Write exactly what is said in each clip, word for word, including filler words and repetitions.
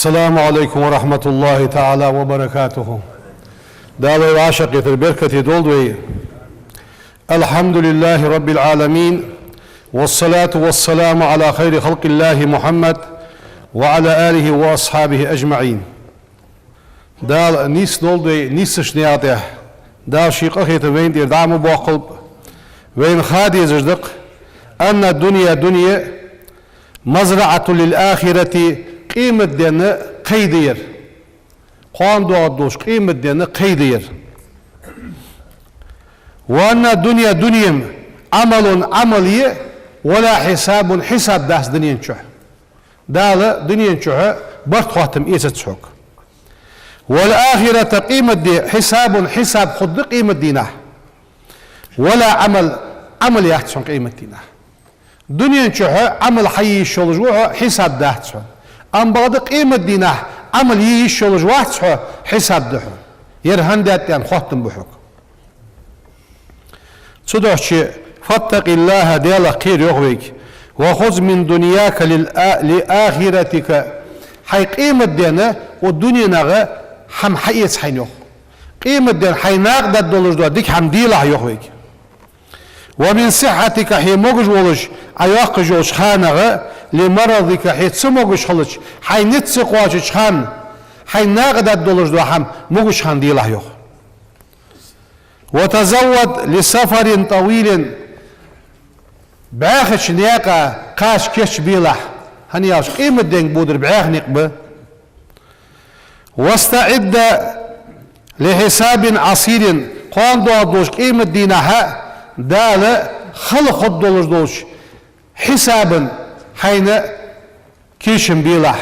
السلام عليكم ورحمة الله تعالى وبركاته. Дала вай вӀашагӀкхетар беркате долда вай. الحمد لله رب العالمين، والصلاة والسلام على خير خلق الله محمد وعلى آله وأصحابه أجمعين. Дала нийса долда вай нийсача наькъа тӀа. Дала ший къахетам вайна тӀера дӀа ма боаккхалба. Вайна ха дезаш да-кх: أن الدنيا, дуне, مزرعة للآخرة, къематден кхай да ер. Кхоана доагӀаргдолча къематден кхай да ер. وأن الدنيا, дуне-м, عمل, Ӏамал я, ولا حساب, хьисаб дац дунен чухь. Дала дунен чухь барт-хоттам эцац хьога. والآخرة, къематди, حساب, хьисаб хургда къематдийнахьа. ولا عمل, Ӏамал яц хьона къематдийнахьа. Дунен чухь Ӏамал хьае йиш йолаш ва хьо, хьисаб дац хьона. Амма бакъда къематдийнахьа Ӏамал е йиш йолаш вац хьо, хьисаб да хьона. Ер хӀана даьд аьнна хоттам ба хьога. Цудухьа فاتق الله, Даьлах кхера йоах вайга. وخذ من دنياك للآ-، لآخرتك. Хьай къематден укх дуненах хӀама хьаэца хьайна йоах. Къематден хьай накъадаргдолаш дола дика хӀама делахь йоах вайга. ومن صحتك, хьо могаш волаш Ӏа йоаккхаш йолча ханах, لمرضك, хьо ца могаш хилча, хьай низ ца кхоачача хана, хьай накъадаргдолаш дола хӀама могаш хана делахь йоах. وتزود لسفر طويل, бӀаьхача наькъа кхача кийчбелахь, хӀана аьлча къематденга бодар бӀаьха никъ ба. واستعد لحساب عسير, кхоана доагӀаргдолча къематдийнахьа Дала хала хургдолаш долча хьисабан хьайна кийчам белахь.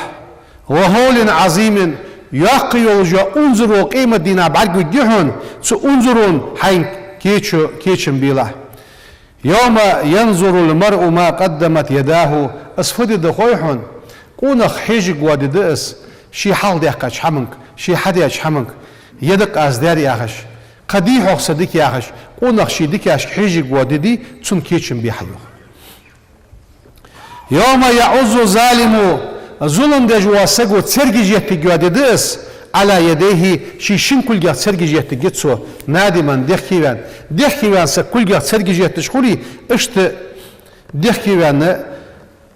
وهول عظيم, йоккха йолаш йола унзаро къематдийнахьа бӀаргагургья хьона, цу унзарон хьайна кийчо-, кийчам белахь. يوم ينظر المرء ما قدمت يداه, из фу ди да хой хьона? Къонах хьежаргвола ди да из, ше хьалхадаьккхача хӀаманга, ше хьадаьча хӀаманга, е да-кх аз даьр яхаш, кхы дий хьогӀ са дика яхаш, къонах ший дикашка хьежаргвола ди дий, цунна кийчам бе хьа йоах. يوم يعض الظالم, зулам деш вола саго цергаш еттаргйола ди да из, على يديه, ший шин кулгех цергаш еттаргья цо, نادما, дехкеваьнна. Дехкеваьнна саг кулгех цергаш етташ хулий, иштта дехкеваьнна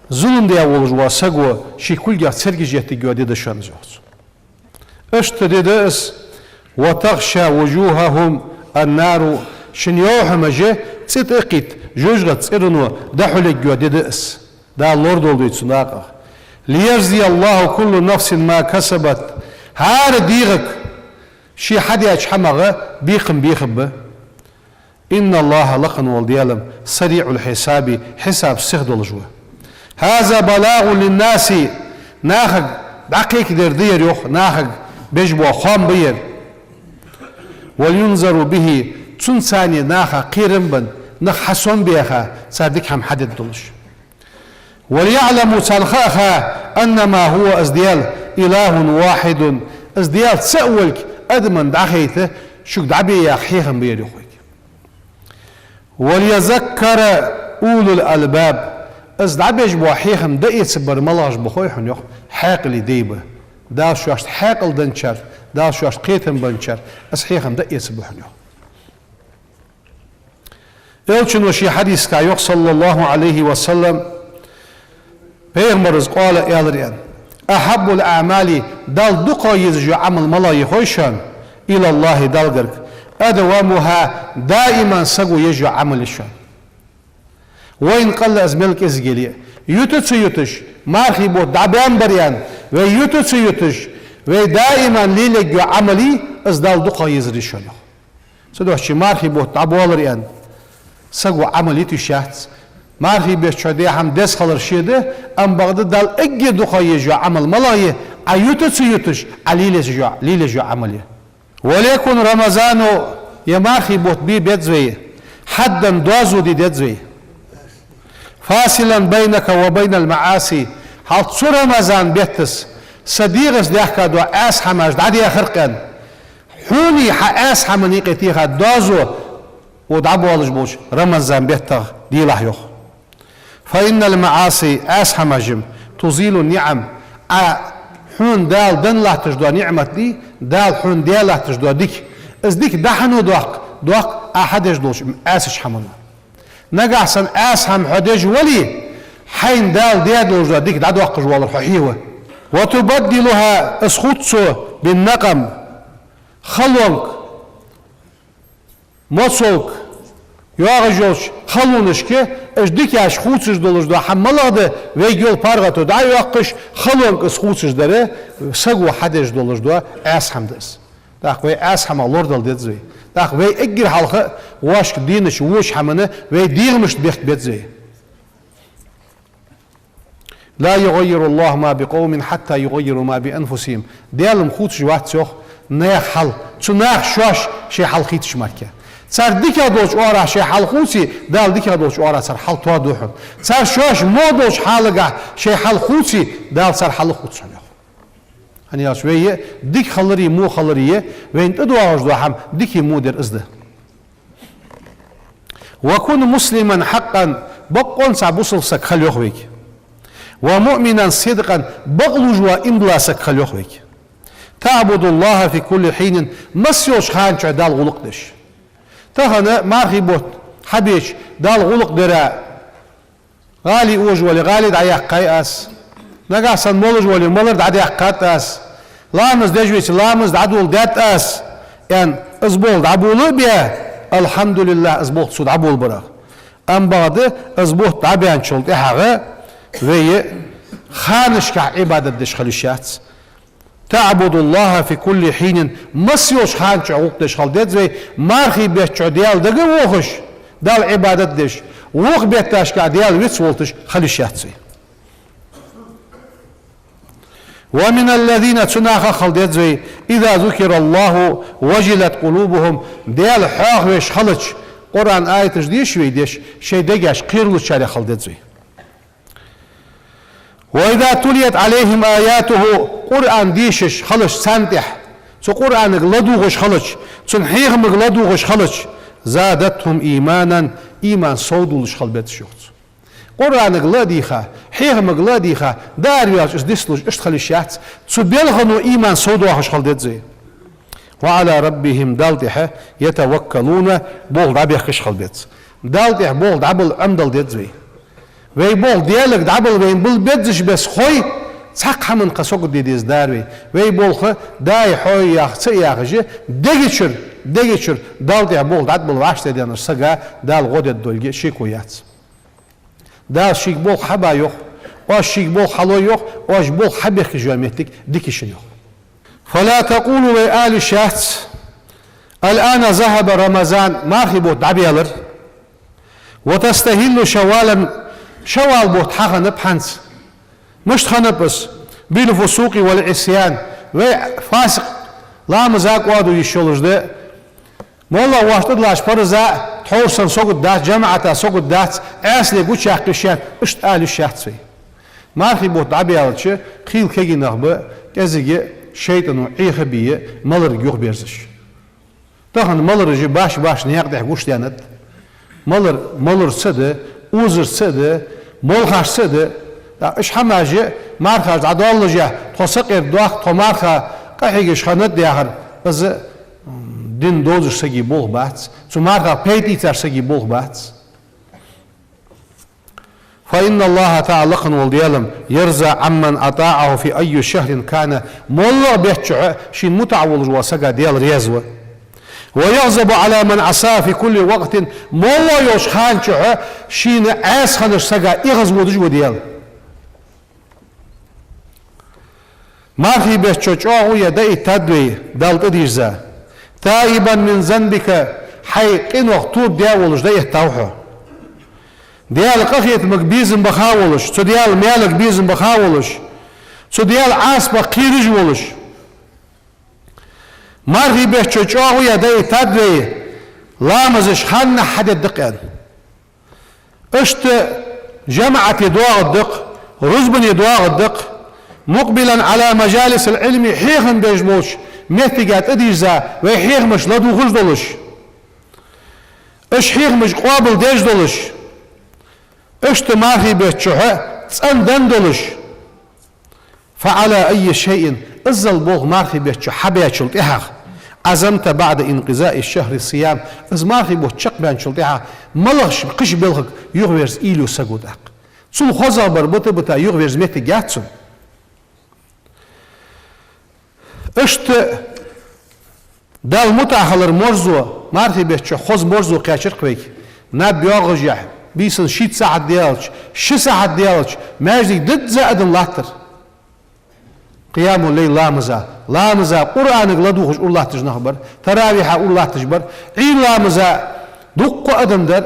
зулам даь волаш вола саго ший кулгех цергаш еттаргйола ди да шоана из, йоах цо. Иштта ди да из, وتغشى وجوههم النار, шун йовхьамаш цӀи тӀа а кхийтта, жожагӀата цӀерано дӀахьулъергйола ди да из. Дала лорадолда вай цу накъах. ليجزي الله كل نفس ما كسبت, хӀара дегӀага ше хьадаьча хӀамах бекхам бехаргба. إن الله, лакха вола Даьла-м, سريع الحساب, хьисаб сиха долаш ва. هذا بلاغ للناس, нахага дӀакхайкадар да ер, йоах, нахага беш бола хоам ба ер. ولينذروا به, цунца наха кхерам бенна, нах хьасомабаьха, цар дика хӀама хьадергдолаш. وليعلموا, царна хааха, أنما هو, из Даьла, إله واحد, из Даьла цаӀ волга адамашта дӀахайта, шуга дӀабе яха хьехам ба ер, йоах вайга. وليذكر أولو الألباب, из дӀабеш бола хьехам дӀаэцаргбар малагӀаш ба хой хьона, йоах, хьаькъалий дай ба. Дала шоашта хьаькъал денначар, Дала шоашта кхетам бенначар из хьехам дӀаэцаргба хьона, йоах. Элчано ший хьадисага йоах, صلى الله عليه وسلم, пайхамара къола аьлар аьнна: أحب الأعمال, Далла дукха езаш йола Ӏамал малагӀа я хой шоана, إلى الله, Далла гарга, أدومها, даиман саго еш йола Ӏамал я шоана. وإن قل, из мел кӀезига яле а, юта ца юташ, мархий бутт дӀабаьннабар аьнна, вай юта ца юташ, вай даиман лелаергйола Ӏамал я из, Далла дукха езар я шоана, йоах. Цудухьа мархий бутт дӀабоалар аьнна саго Ӏамал йита йиш яц. Мархий бетта чу даь хӀама деза хилар ше да, амма бакъда Далла эггара дукха езаш йола Ӏамал малагӀа я, Ӏа юта ца юташ, Ӏа лелаеш йола, лелаеш йола Ӏамал я. وليكن رمضان, ер мархий бутт бе беза вай, حدا, доазув де деза вай. فاصلا بينك وبين المعاصي, хьалха цу Рамазан бетта са дегӀаца даьхка дола Ӏаьса хӀамаш дӀадехар-кх аьнна, хьонеи хьа Ӏаьса хӀаманеи юкъе теха доазув, укх дӀабоалаш болча Рамазан беттах делахь, йоах. فإن المعاصي, Ӏаьса хӀамаш-м, تزيل النعم, Ӏа Хьона Дала денна латташ дола ниӀмат дий, Дала хьона даь латташ дола дика. Из дика дӀа хьан доаккх, доаккх Ӏа хьадеш долча Ӏаьсача хӀамано. Нагахь санна Ӏаьса хӀама хьо деш вале, хьайна Дала даь долаш дола дика дӀадоаккхаш воалар хьо хьева. وتبدلها, из хувц цо, بالنقم, халонга, моцалга, йоагӀаш йолча халонашка, уж дикаш хувцаш долаш дола хӀама малагӀа да, вайга йола паргӀато дӀа а йоаккхаш, халонга из хувцаш дар, саго хьадеш долаш дола Ӏаьса хӀама да из. ТӀаккха вай Ӏаьса хӀамах лорадала деза вай. ТӀаккха вай эггара хьалха вайга дийнача воча хӀамана вай дегӀамашта бехк беза вай. لا يغير الله ما بقوم حتى يغيروا ما بأنفسهم. Даьла-м хувцаш вац, йоах, наьха хьал, цу наха шоаш шоай хьал хийтача мара. Цар дикагӀа долча оагӀорахьа шоай хьал хувце, Дала дикагӀа долча оагӀорахьа цар хьал тоаду хьона. Цар шоаш во долча хьалагахьа шоай хьал хувце, Дала цар хьал а хувц хьона, йоах. ХӀана аьлча вай дика хилари во хилари, вайна тӀадоагӀаш дола хӀама дикеи вой дер из да. وكن مسلما حقا, бокъонца бусалба саг хила, йоах вайга. ومؤمنا صدقا, бакълувш вола иман дола саг хила, йоах вайга. تعبد الله في كل حين, масса йолча хана чухь Далла гӀулакх деш. Тахан мархий бутт хьабеча Далла гӀулакх дера, гӀалий ужаш вале, гӀалий дӀаяьккхай аз. Нагахь санна молаш вале, малар дӀадаьккхад аз. Ламаз деш веце, ламаз дӀадоладаьд аз, аьнна, из болх дӀаболабе, алхьамдулиллахӀ, из болх цо дӀаболабарах. Амма бакъда из бутт дӀабаьнначул тӀехьагӀа вай ханашка Ӏибадат деш хила йиш яц. تعبد الله في كل حين, масса йолча хана чухь гӀулакх деш хила деза вай, мархий бетта чухь Даьла дага а вохаш, Далла Ӏибадат деш, вокх бетташка Даьла вицволташ хила йиш яц вай. ومن الذين, цу нахах хила деза вай, إذا ذكر الله وجلت قلوبهم, Даьла хьоахавеш хилча, Къуръан аяташ дешаш вай деш, шоай дегаш кхералучарех хила деза вай. وإذا تليت عليهم آياته, Къуръан дешаш хилча царна тӀехь, цу Къуръанага ладувгӀаш хилча, цун хьехамага ладувгӀаш хилча, زادتهم إيمانا, иман совдоалаш хила беза уж, йоах цо. Къуръанага ла а дийха, хьехамага ла а дийха, даар ваьлча из дицлуш, иштта хила йиш яц, цу балхано иман совдоахаш хила деза вай. وعلى ربهم, Далла тӀехьа, يتوكلون, болх дӀабехкаш хила беза. Далла тӀехьа болх дӀабала Ӏомадала деза вай. Вай болх Даьлага дӀабала вайна бала беззача беса хой, цхьаккха хӀаман кхы сагот де деза дар вай. Вай болх даи хьои яха ца яхаш, дегачура, дегачура Далла тӀехьа болх дӀатӀабала вӀаштӀехьадаьннача сага Дала гӀо дергдолга шеко яц. Дала шийга болх хьаба йоах, оаш шийга болх хьало йоах, оаш болх хьабехкаш йола моттиг дика я шун, йоах. فلا تقولوا, вай ала йиш яц: الآن ذهب رمضان, мархий бутт дӀабаьлар, وتستهلوا شوالا, шаввал бутт хьахиннаб хӀанз. Мишта хиннаб из? بالفسوق والعصيان, вай фасикъ, ламаза кӀоадо йиш йолаш да, моллагӀа воашта тӀадилла параза тхьовра санна сагот дац, жамаӀата сагот дац, Ӏаьсале гучаяккха йиш я, иштта ала йиш яц вай. Мархий бутт дӀабаьлча, хийла кагий нах ба, кӀезига шайтӀано Ӏеха а бий, маларга юхаберзаш. Тахан малараш баш-баш наькъа тӀа гучадаьннад. Малар маларца а да, озарца а да, молхашца а да. ТӀаккха уж хӀамаш, мархаш дӀадоаллашехь, тхо сакъердадоаккх, тхо марха къахьегаш хиннад яхар, из, м, дин довзаш сага болх бац, цу мархах пайда ийцаш сага болх бац. فإن الله تعالى, лакха вола Даьла-м, يرضى عمن أطاعه في أي شهر كان, моллагӀа бетта чухь шийна мутӀахьа волаш волча сага Даьла раьза ва. ويغضب على من عصاه في كل وقت, моллагӀа йолча хана чухь шийна Ӏаьса хиннача сага эгӀазводаш ва Даьла. Мархий бетта чӀоагӀо яь дӀаэттад вай Далла тӀадийрза. تائبا من ذنبك, хьай къинах тоба даь волаш дӀаэттав хьо. Даьла къахетамга безам баха волаш, цу Даьла маьлага безам баха волаш, цу Даьла Ӏазапах кхераш волаш. Мархий бетта чӀоагӀо яь дӀаэттад вай, ламазаш ханнахьа хьадергда-кх, аьнна. Иштта жамаӀате доагӀаргда-кх, рузбане доагӀаргда-кх, مقبلا على مجالس العلم, хьехам беш болча моттиге тӀадийрза, вай хьехамаш ладувгӀаш долаш, уж хьехамаш къоабалдеш долаш, иштта мархий бетта чухь цӀена денна долаш. فعلى أي شيء, иззал болх мархий бетта чу хьабаьчул тӀехьагӀа, عزمت بعد انقضاء شهر الصيام, из мархий бутт чакхбаьнначул тӀехьагӀа малагӀча кхыча балхага юхаверза уйла ю саго тӀаккха. Цул хозагӀа бар бита-бита юхаверза моттиг яц цун. Иштта Далла мутӀахьа хилара марзо, мархий бетта чу хоза марзо кхаьчар-кх вайга. Наб йоагӀашехь, бийсан шийтта сахьат даьлча, ши сахьат даьлча, маьждиге дизза адам латтар. Къиямул-лайл ламаза, ламаза, Къуръанага ладувгӀаш ура латташ нах бар, таравихьа ура латташ бар, Ӏуйра ламаза дуккха адам дар,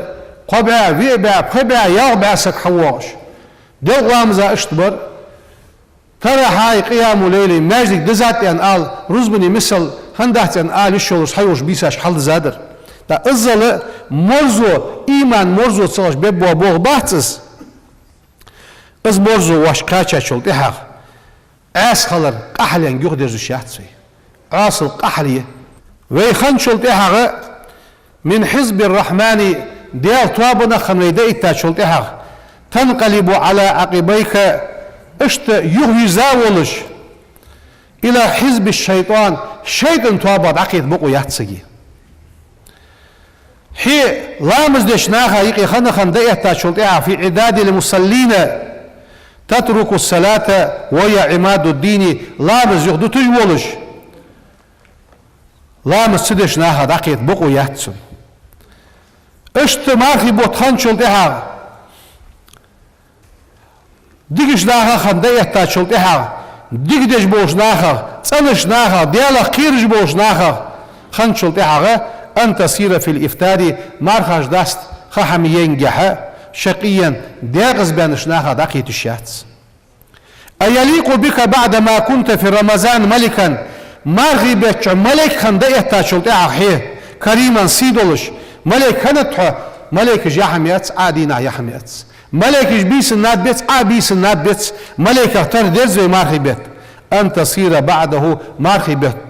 кхо бӀаь, виъ бӀаь, пхи бӀаь, ялх бӀаь саг хьавоагӀаш. Делкъа ламаза иштта бар. Таравихьеи къиямул-лайлеи маьждиге диззад аьнна ала, рузбане мисал хӀана дац аьнна ала йиш йолаш хьайолча бийсашка хьалдиззадар. ТӀаккха иззал марзо, иман марзо ца хилча бергбола болх бац из. Из марзо воаш кхаьчачул тӀехьагӀа Ӏаьса хилар къахьален юхадерзаш яц вай. Ӏаьсал къахьал я. Вай хинначул тӀехьагӀа من حزب الرحمن, Даьла тоабанах хинна вай дӀаэттачул тӀехьагӀа, تنقلب على عقبيك, иштта юхавийрза волаш, إلى حزب الشيطان, шайтӀан тоабах дӀакхета бокъо яц сага. Хье ламаз деча наха юкъе хинна-хинна дӀаэттачул тӀехьагӀа, في عداد المصلين تترك الصلاة وهي عماد الدين, ламаз юха дуташ волаш, ламаз ца деча наха дӀакхета бокъо яц цун. Иштта мархий бутт хинначул тӀехьагӀа, дикача наха хинна дӀаэттачул тӀехьагӀа, дика деш болча нахах, цӀенача нахах, Даьлах кхераш болча нахах хинначул тӀехьагӀа, أن تصير في الإفطار, мархаш даста ха хӀама яьнгехьа, شقيا, декъаза баьннача нахах дӀакхеташ яц. أيليق بك بعد ما كنت في رمضان ملكا, мархий бетта чу малейк хинна дӀаэттачул тӀехьагӀа хье, كريما, сий долаш, малейк хиннад хьо, малейкаша яхьа меца, Ӏа дийнахьа яхьа меца. Малейкаша бийсан наб беца, Ӏа бийсан наб беца, малейках тара деза вай мархий бетта. أن تصير بعده, мархий бетта,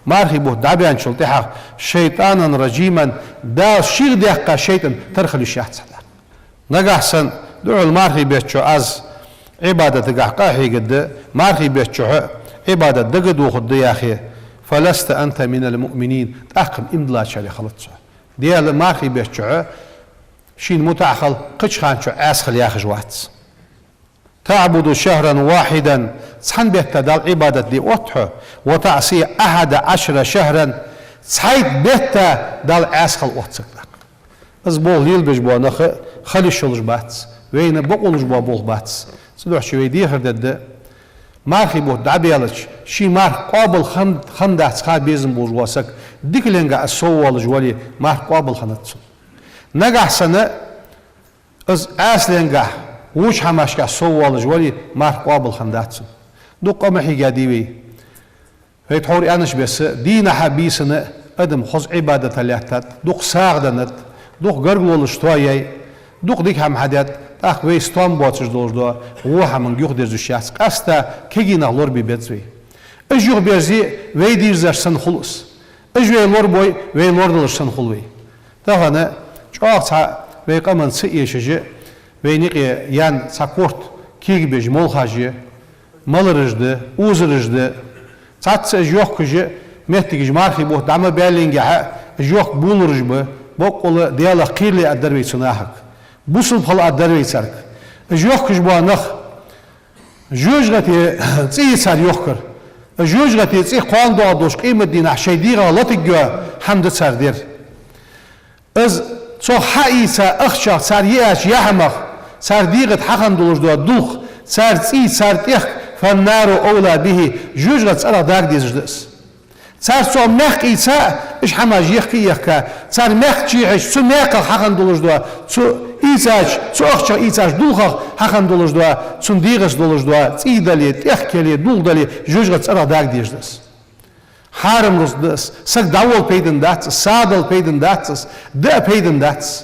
мархий бутт дӀабаьнначул тӀехьагӀа, شيطانا رجيما, Дала шийх даьккха шайтӀан тара хила йиш яц хьа. Нагахьа санна духьал мархий бетта чу аз Ӏибадатагахьа къахьегаргда, мархий бетта чухьа Ӏибадат дагадохаргда яхе, فلست أنت من المؤمنين, тӀаккха иман диллачарех хилац хьо. Даьла мархий бетта чухьа шийна мутӀахьа хила, кхыча хана чу Ӏаьса хила яхаш вац. تعبد شهرا واحدا, цхьан бетта Далла Ӏибадат де отт хьо, وتعصي أحد عشر شهرا, цхьайтта бетта Далла Ӏаьса хила отт саг тӀаккха. Из болх лелабеш бола нах хила йиш йолаш бац, вайна бокъо луш бола болх бац. Цудухьа вай дехар дергда, мархий бутт дӀабаьлча, ший марха къоабал хинна, хиннадац ха безам болаш вола саг, дикаленгахьа из соввоалаш вале, марха къоабал хиннад цун. Нагахьа санна из Ӏаьсаленгахьа, воча хӀамашкахьа соввоалаш вале, марха къоабал хиннадац цун. Дукха къа ма хьийга дий вай. Вай тхьовра аьннача беса, дийнахьа а бийсана а адам хоза Ӏибадатах лаьттад, дукха сагӀа деннад, дукха гаргалонаш тоаяьй, дукха дика хӀама хьадаьд, тӀаккха вай стом боацаш долаш дола во хӀаманга юхадерзаш яц, къаьстта кегий нах лорабе беза вай. Уж юхаберзе, вай дийрзаш санна хул из. Уж вай лорабой, вай лорадалаш санна хул вай. Тахан чӀоагӀа цхьа вай къаманна ца эшаш а, вайна юкъе яьнна цхьа корта кегабеш молхаш я, малараш да, узараш да. Цхьацца уж йохкаш а, моттигаш мархий бутт дӀа ма баьллинге а, уж йохка болараш ба, боккъала Даьлах кхерале аргдар вай цу нахага. Бусалба хила аргдар вай царга. Уж йохкаш бола нах, жожагӀате цӀи я цар йохкар. ЖожагӀате цӀи кхоана доагӀа долаш къематдийнахьа шоай дегӀах латаргйола хӀама да цар дер. Из цох хьаийца ахчах, цар йиача яхьамах, цар дегӀа тӀа хьахинна долаш дола дулх, цар цӀий, цар тӀехк, فالنار أولى به, жожагӀата цӀерах дага дезаш да из. Цар цох мехка ийца, уж хӀамаш ехка а ехка, цар мехка чу хьежача, цу мекхах хьахинна долаш дола, цу ийцача, цу ахчах ийцача дулхах хьахинна долаш дола, цун дегӀаца долаш дола, цӀий дале, тӀехк яле, дулх дале, жожагӀата цӀерах дага дезаш да из. Хьарам рузкъа да из, саг дӀаволла пайдана дац из, сагӀа дала пайдана дац из, даа пайдана дац из.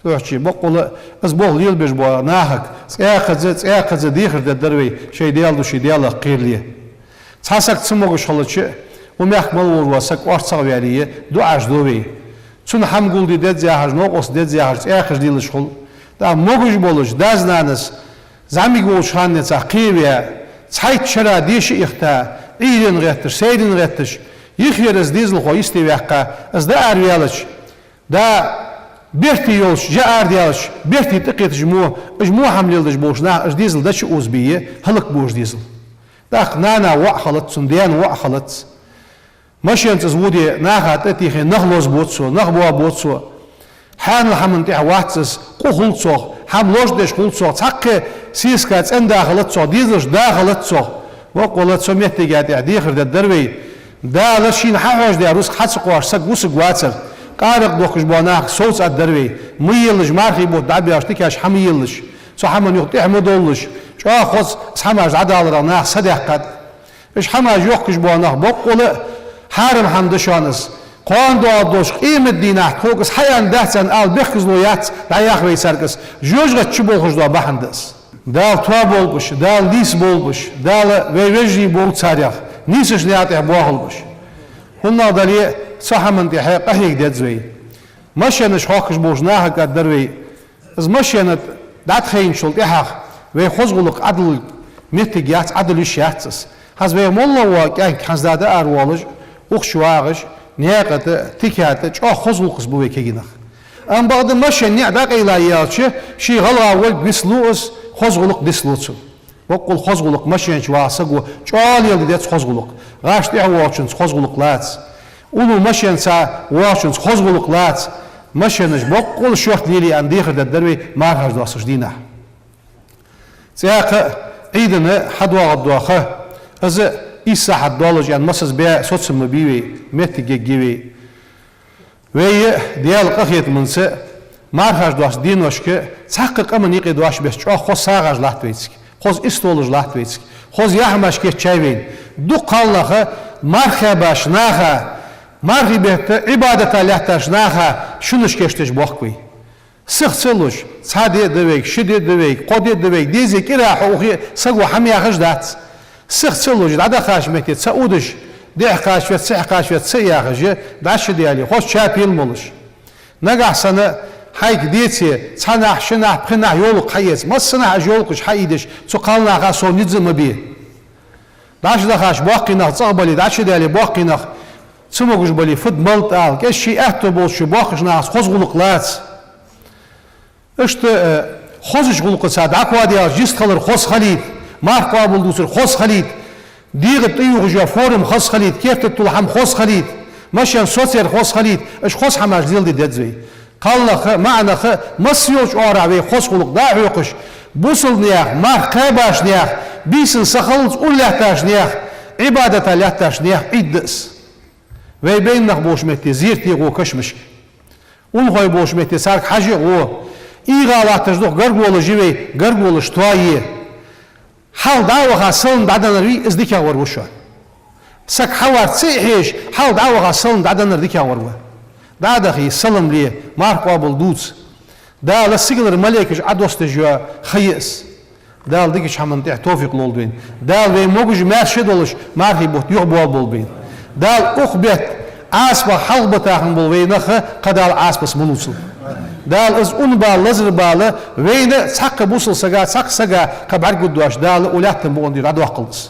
Цудухьа боккъала из болх лелабеш бола нахага цӀаькхаза, цӀаькхаза дехар дергдар вай, шоай Даьла души Даьлах кхерале. Цхьа саг цамогаш хилча, укх мехка мел волаш вола саг орцагӀа ваьле, дуӀаш ду вай. Цунна хӀама гулде деза яхаш, новкъост деза яхаш, цӀаькхаш лелаш хул. ТӀаккха могаш болаш, дас-нанас зӀамига волча хана денз кхеваь, Цхьайтта шера деша а ихта, Ӏуйрийна гӀетташ, сайрийна гӀетташ, юххера из дезалхо йисте ваьккха, из дӀаараваьлча, да берте йолча, жа арадаьлча, берте тӀакхеташ мо, уж мо хӀама леладеш болча наха уж дезал дӀачуозабе, хӀалакбу уж дезал. ТӀаккха нана воӀ хилац, цун даьна воӀ хилац. Машенаца из воде, наха тӀатийхе, нах лозабу цо, нах боабу цо. Хьанал хӀаман тӀехьа вац из, къу хул цох, хӀама лош деш хул цох, цхьаккха сесага цӀен-да хилац цох, дезалашта да хилац цох. Боккъала цу моттига тӀехьа дехар дергдар вай. Дала шийна хьахьожадаь рузкъа хьа ца кхоачаш саг вусаргвацар. Къаракъ дохкаш бола нах совцаргдар вай. Ма елаш, мархий бутт дӀабаьлча, дикаш хӀама елаш, цу хӀаман юха тӀехьа ма довлаш, чӀоагӀа хоза хӀамаш дӀадаларах наха садаьккхад. Уж хӀамаш йохкаш бола нах боккъала а хьарам хӀама да шоана из. Кхоана доагӀаргдолча къематдийнахьа тхога из хьааьнна дац аьнна ала бехказло яц, дӀаяхар вай царга из. ЖожагӀате чуболхаш дола бахьан да из. Дала тоаболба уж, Дала нийса болба уж, Дала вай вежарий болба царех, нийсача наькъа тӀа боахалба уж. ХӀана аьлча, цу хӀаман тӀехьа къахьега деза вай. Машенаш хьокхаш болча нахага дергдар вай. Из машена дӀатӀахайначул тӀехьагӀа вай хоза гӀулакх Ӏодилла моттиг яц, Ӏодилла йиш яц из. ХӀанз вай моллагӀа вола кӀаьнк хӀанз дӀа-дӀа аравоалаш, укх чу вагӀаш, наькъа тӀа, тика тӀа чӀоагӀа хоза гӀулакхаца ба вай кагий нах. Амма бакъда машен ниӀ дӀакъайла яьлча, ший гӀалгӀа волга вицлу из, хоза гӀулакх дицлу цун. Боккъала хоза гӀулакх машенача вагӀача саго чӀоагӀа леладе деза хоза гӀулакх. ГӀаш тӀехьа воагӀачунца хоза гӀулакх лаца. Уллув машенаца воагӀачунца хоза гӀулакх лаца. Машенаш боккъала шортта лелае аьнна дехар дергдар вай мархаш доастача дийнахьа. ЦӀаькха а, Ӏуйрийна а хьадоагӀаргдола ха, из ийс сахьат долаш аьнна массаза бе соцам ма бий вай, моттиг ергья вай. Вай а Даьла къахетамца мархаш доастача деношка цхьаккха къаман юкъе дош беса чӀоагӀа хоза сагӀаш латт вайцига, хоза истолаш латт вайцига, хоза яхьамаш кийчъяьй вайна. Дукха кхалнаха марха кхаьбача наха, мархий бетта Ӏибадата латтача наха шунаш кийчдеш боахк вай. Сиха ца луш, цхьа ди да вайга, ши ди да вайга, кхо ди да вайга, дезе кӀира хьо ухе, саго хӀама яхаш дац. Сиха ца луш, дӀадахача метте ца удаш, дехьа кхача веза, цехьа кхача веза ца яхаш, дӀа ца даьле, хоза чапел молаш. Нагахьа санна хьайга деце, цхьаннахьа, шиннахьа, пхеннахьа йолакх хьаэца, массанахьа уж йолакхаш хьаийдеш, цу кхалнаха сов низ а ма бе. ДӀачудахача боккхий нах цӀагӀа бале, дӀачудаьле боккхий нах, цамогаш бале, фуд-малад ала, кӀезига ший аьттув болча боккхийча нахаца хоза гӀулакх лаца. Иштта, э, хозача гӀулакхаца дӀакхоадаьлча йистхилар хоза хилийта, марха къоабал дувцар хоза хилийта, дегӀа тӀаювхаш йола форма хоза хилийта, керта тӀа тилла хӀама хоза хилийта, машен соцаяр хоза хилийта, уж хоза хӀамаш леладе деза вай. Кхалнаха а, маӀанаха а, масса йолча оагӀорахьа вай хоза гӀулакх дӀахьокхаш, бусалба наьха, марха кхаьбача наьха, бийсанна сахиллалца уралаьттача наьха, Ӏибадата латтача наьха Ӏуйрийна да из. Вай байна нах болча метте зерате гӀо кашамашка. Унахой болча метте царга хьажа а гӀо. ИгӀа латташ духьа гаргало жи вай, гаргалонаш тоае. Хьалха дӀа а ваха салам дӀаденнар вий, из дикагӀвар ва шоана. Саг хьавар ца а хьежаш, хьалха дӀа а ваха салам дӀаденнар дикагӀвар ва. ДӀа а дахе, салам ле, марха къоабал дувца. Дала сигалара малейкаш Ӏодоссадеш йола ха я из. Дала дикача хӀаман тӀехьа товфикъ лолда вайна. Дала вай могаш-маьрша долаш мархий бутт юхабоалаболба вайна. Дала укх бетта Ӏазапах хьалхабатахана бола вай нах кхы Дала Ӏазапаца ма лувцалба. Дала из унна бала, лазар бала вайна цхьаккха бусалба сага, цхьаккха сага кхы бӀаргагургдоацаш Дала укх лаьттан букъа тӀара дӀадоаккхалда из.